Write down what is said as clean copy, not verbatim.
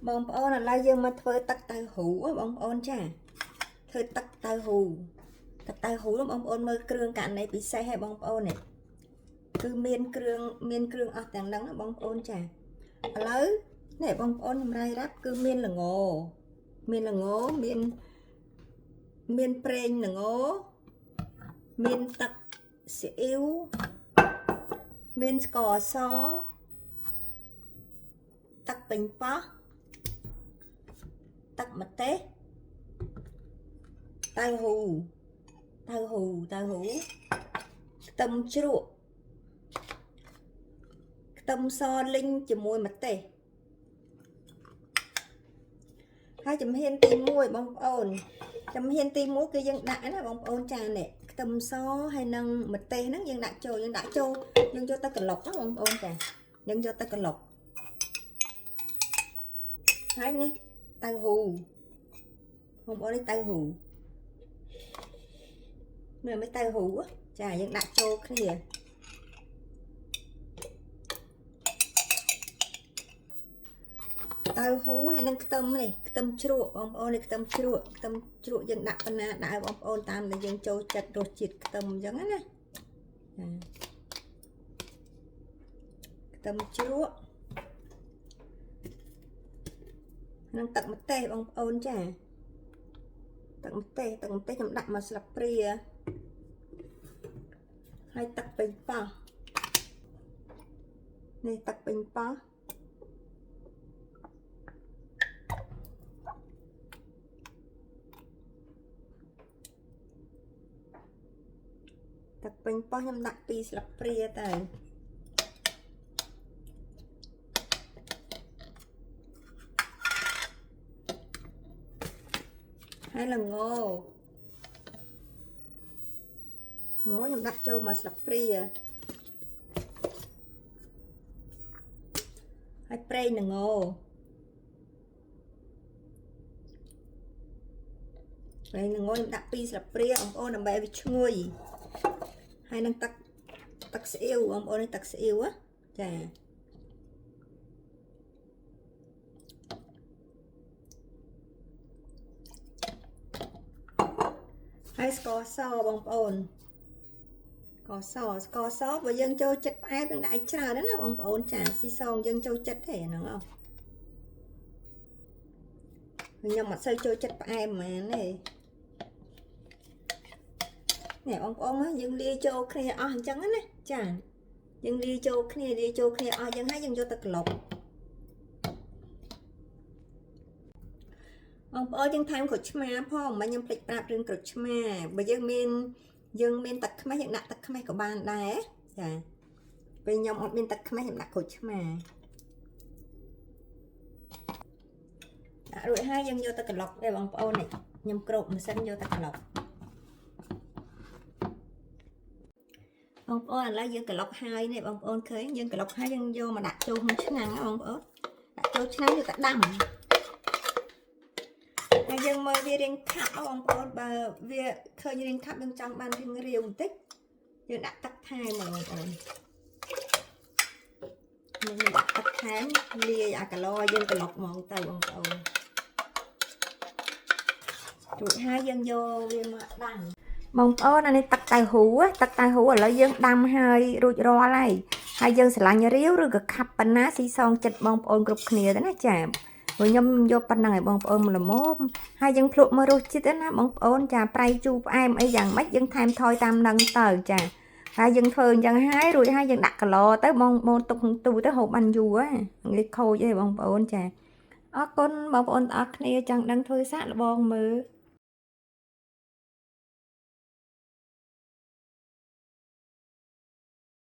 បងប្អូនឥឡូវយើងមកធ្វើទឹកតៅហ៊ូបងប្អូនចាធ្វើទឹកតៅហ៊ូទឹកតៅហ៊ូបងប្អូនមើលគ្រឿងករណីពិសេសឲ្យបងប្អូននេះគឺមានគ្រឿងមានគ្រឿងអស់ទាំងហ្នឹងបងប្អូនចាឥឡូវនេះបងប្អូនខ្ញុំរាយរាប់គឺមានល្ងមានល្ងមានមានប្រេងល្ងមានទឹកស៊ីអ៊ីវមានស្ករសទឹកប៉េងប៉ោះទឹកម្ទេសតៅហ៊ូតៅហ៊ូតៅហ៊ូខ្ទឹមជ្រក់ខ្ទឹមសលីងជាមួយម្ទេសហើយជំហានទី1បងប្អូនជំហានទី1គឺយើងដាក់ណាបងប្អូនចានេះខ្ទឹមសហើយនឹងម្ទេសហ្នឹងយើងដាក់ចូលយើងដាក់ចូលយើងយកទៅក្លុកណាបងប្អូនចាយើងយកទៅក្លុកហើយនេះតៅហ៊ូបងប្អូននេះតៅហ៊ូមើលមិនតៅហ៊ូចាយើងដាក់ចូលគ្នាតៅហ៊ូហើយនឹងខ្ទឹមនេះខ្ទឹមជ្រក់បងប្អូននេះខ្ទឹមជ្រក់ខ្ទឹមជ្រក់យើងដាក់ប៉ុណ្ណាដាក់ឲ្យបងប្អូនតាមដែលយើងចូលចិត្តរសជាតិខ្ទឹមអញ្ចឹងណាចាខ្ទឹមជ្រក់នឹងទឹកម្ទេសបងប្អូនចាទឹកម្ទេសទឹកម្ទេសខ្ញុំដាក់មកស្លាបព្រាហើយទឹកប៉េងប៉ោះនេះទឹកប៉េងប៉ោះទឹកប៉េងប៉ោះខ្ញុំដាក់2ស្លាបព្រាទៅហើយល្ងងខ្ញុំដាក់ចូលមកស្លាបព្រាហើយប្រេងល្ងប្រេងល្ងខ្ញុំដាក់2ស្លាបព្រាបងប្អូនដើម្បីឲ្យវាឈ្ងុយហើយនឹងទឹកទឹកស្អ៊ីវបងប្អូននេះទឹកស្អ៊ីវចាហើយស្ករសបងប្អូនស្ករសស្ករសបើយើងចូលចិត្តផ្អែមយើងដាក់ឲ្យច្រើនណាបងប្អូនចាស៊ីសងយើងចូលចិត្តទេហ្នឹងអខ្ញុំអត់សូវចូលចិត្តផ្អែមហ្មងទេនេះបងប្អូនយើងលាយចូលគ្នាអស់អញ្ចឹងណាចាយើងលាយចូលគ្នាលាយចូលគ្នាអស់អញ្ចឹងហើយយើងយកទៅក្លុកបងប្អូនយើងថែមក្រូចឆ្មាផងមិនខ្ញុំភ្លេចប្រាប់រឿងក្រូចឆ្មាបើយើងមានទឹកខ្មេះយើងដាក់ទឹកខ្មេះក៏បានដែរចាពេលខ្ញុំអត់មានទឹកខ្មេះខ្ញុំដាក់ក្រូចឆ្មាដាក់រួចហើយយើងយកទៅក្លុកទេបងប្អូននេះខ្ញុំគ្របម៉ាស៊ីនយកទៅក្លុកបងប្អូនឥឡូវយើងក្លុកហើយនេះបងប្អូនឃើញយើងក្លុកហើយយើងយកមកដាក់ចូលក្នុងឆ្នាំងបងប្អូនដាក់ចូលឆ្នាំងយកទៅដាំហើយយើងមើលវារៀងខាប់បងប្អូនបើវាឃើញរៀងខាប់យើងចង់បានរៀងរាវបន្តិចយើងដាក់ទឹកថែមបងប្អូនយើងដាក់ទឹកថែមលាយអាកាឡយើងក្លុកហ្មងទៅបងប្អូនរួចហើយយើងយកវាមកដាំបងប្អូនអានេះទឹកតៅហ៊ូទឹកតៅហ៊ូឥឡូវយើងដាំហើយរួចរាល់ហើយហើយយើងស្រឡាញ់រាវឬក៏ខាប់ប៉ុណ្ណាស៊ីសងចិត្តបងប្អូនគ្រប់គ្នាទៅណាចាព្រោះខ្ញុំយកប៉ុណ្ណឹងឲ្យបងប្អូនល្មមហើយយើងភ្លក់មើលរសជាតិណាបងប្អូនចាប្រៃជូរផ្អែមអីយ៉ាងម៉េចយើងថែមថយតាមនឹងទៅចាហើយយើងធ្វើអញ្ចឹងហើយរួចហើយយើងដាក់កាឡទៅបងប្អូនទុកក្នុងទូទៅហូបបានយូរហ្នឹងងាយខូចទេបងប្អូនចាអរគុណបងប្អូនទាំងអស់គ្នាចង់ដឹងធ្វើសាកល្បងមើល